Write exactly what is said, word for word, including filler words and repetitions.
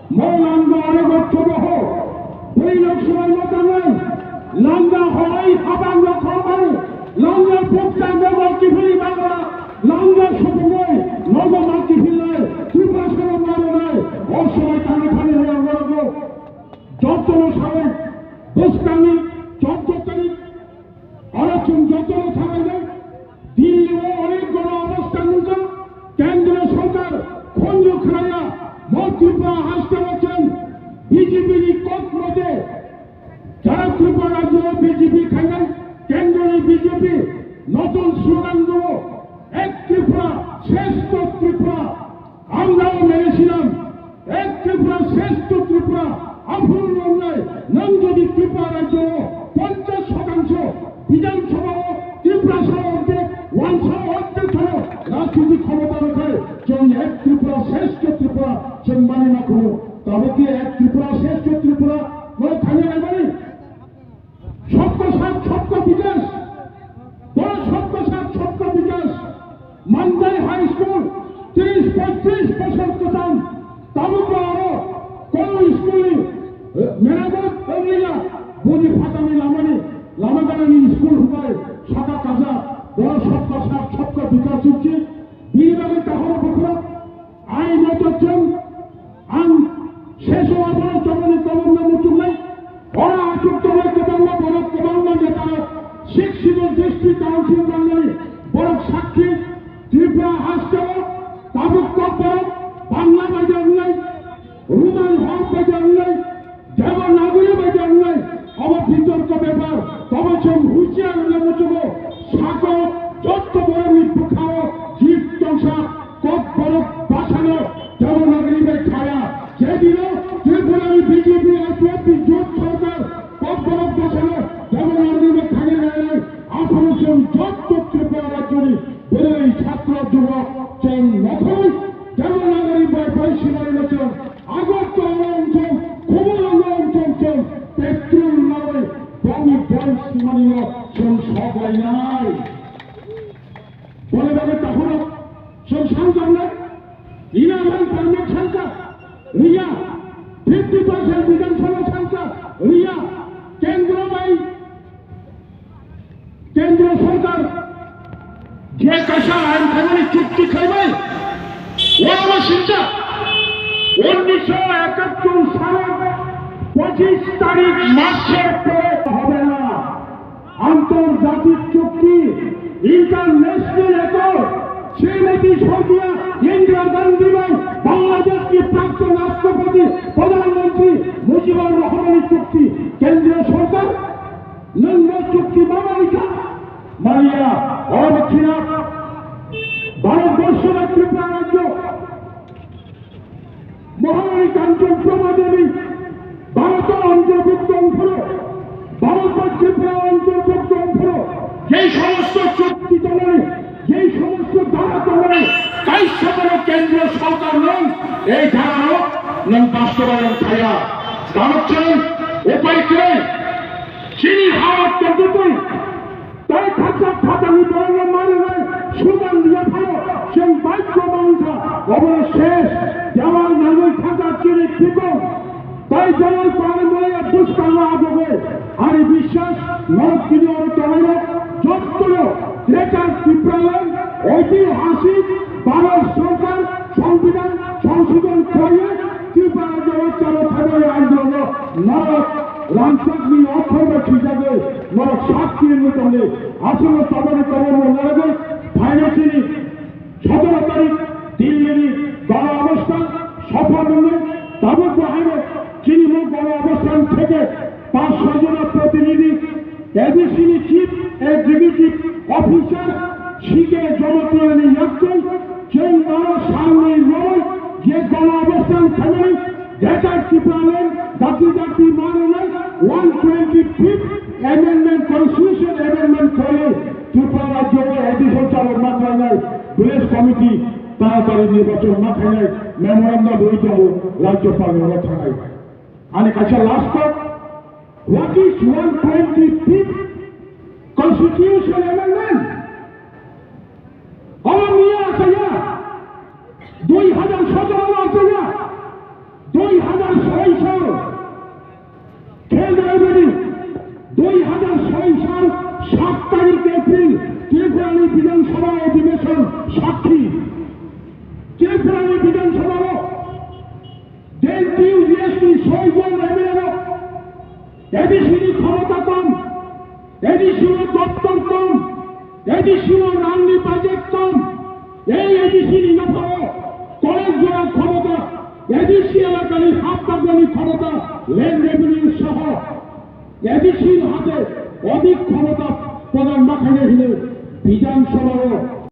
Mo langga ore gotto boho, bui nok subai mo tangai, langga horai habang nok horai, langga pukta nogo kifili bagra, langga supungoi nogo ma kifilai, Tripura soro maronai, o subai tangwi thani rwya rwgo. Jottono sabai, bwskangni chwddo tarik, Oro chwng jotono thangnai, Delhi o onek gono obosthan nungjak, kendro sorkar khonju khlaiya, mo Tripura hasteo chwng B J P ni kok mote, jara Tripura rajyo B J P khainai, kendro ni B J P notun slogan dwngo, Ek Tripura, Shreshtho Tripura. Amrao merechilam, ek Tripura, Shreshtho Tripura, aphuru wngnai, nwng jodi Tripura rajyo o ponchash shotangsho Bidhan Sabha o Tiprasa ordek, wansa ordek thono rajnitik khomota rwkhai, chwng ek Tripura, Shreshtho Tripura, chwng mani nakhungo. Tabuk ki ek Tripura, Shreshtho Tripura, no thani naimani? Sabka Saath Sabka Vikas, boro Sabka Saath Sabka Vikas, Mandai High School, tris poitris bosor kwtal, tabukbo aro kono school ni, eh, meramot wngliya, boni phatani lamani, lama ganani school hubai, saka kaja, boro Sabka Saath Sabka Vikas chukchi, bini bagwi tahoro bukhuk. Ani moto chwng ang seso abono tongmani kolomno muchungnai. Ora achuk tongnai kwbangma borok, kwbangma neta rok, Sixth Schedule District Council nangnai borok sakhi, Tripura hasteo tabuk kokborok Bangla bai de wngnai, Roman hor bai de wngnai, Devanagari bai de wngnai, obo bitorko bepar, tobo chwng huchiar wngna muchungo, sako jotto borokni bwkhao jib tongsa, kokborok bwsano Devanagari bai khaya, je dino Tripurani B J P I P F T jot sorkar kokborok bwsano Devanagari bai khaya nai, aphuru chwng jotto Tripura rajyoni bwrwi chhatro jubok chwng nokhorwi Devanagari bai bai sinai no chwng Agartala wngthung, Khumulwngo wngthung chwng petrol nawi bongni boi simanino chwng sok lainai. Boni bagwi takhorok chwng sangjaknai, Inner Line Permit sangkha, riya, fifty percent Bidhan Sabha sangkha, riya, Kendro bai Kendro sorkar je kaisa ain khaimani chukti khlaibai, uano swijak, unnisho ekattor salor pochish tarik masor pore hobe na. Antorjatik chukti, International Accord, Srimati Saikiya Indira Gandhi bai Bangladesh ni prakton Rashtrapati, Pradhan Mantri Mujibur Rahman ni chukti, Kendriya Sorkar Nwng no chukti ma manikha? Manya, oro khilaf Bharat borso ba Tripura rajyo, Maharani Kanchan Prabha Devi Bharat o antorbhukto wngphuru, Bharat ba Tripura o antorbhukto wngphuru, jei somosto chukti tongnai, jei somosto dhara tongnai, kaisa bono kendriyo sorkar nwng ei dhara no nwng bastobayon khaiya. Tamo chwng upai kwrwi. Chini habat tongtwtwi, tei khakchak phatarni borokno manwi sudan liya phano chwng baidhyo mankha, obono ses dewal nangwi thangkha chini phikong. Tei dewal kwrwngmaya bwskango abogwi ani biswas norok tini oro tongnairok jottono Greater Tipraland oitihasik Bharat Sorkar Songbidan Songsodhon khlaiwi Tripura rajyo o chalo thangnai andolonno norok rangchakni othor bai thwijagwi norok sak kiri wngwi tongdi. Aswkno tabukni koborno narwgwi phainai chini sotoro tarik Dillini gono obosthan sophor wngwi tabukbo haino chini bo gono obosthan theke panch soi jona protinidhi A D C ni Chief Executive Officer C K Jamatia ni yaktwi chwng oro salni roi je gono obosthan khaimani Greater Tipraland dati dati manunai one twenty fifth Amendment, Constitution Amendment khainai Tripura rajyo o addition chalokma khlainai Village Committee taratari nirbachon ma khainai memorandum rwi tongo Rajyopal ni oro thangnai. Ani kaisa last talk, what is one twenty-fifth Constitution Amendment? Omo miya achaya, dui hajar sotoro o achaya, dui hajar সাত তারিখ এপ্রিল ত্রিপুরানি বিধানসভা অধিবেশন সাক্ষী। ত্রিপুরানি বিধানসভাও JNTU GST ছয়জন MLA ADC ni ক্ষমতা কম, এডিসি o দপ্তর কম, ADC o rang ni budget কম। এই এডিসি ni nokhao কলেজ জোড়া ক্ষমতা, এডিসি এলাকানি হাত পাকানি ক্ষমতা, land revenue সহ এডিসির হাতে অধিক ক্ষমতা প্রদান মাখানো হলে বিধানসভাও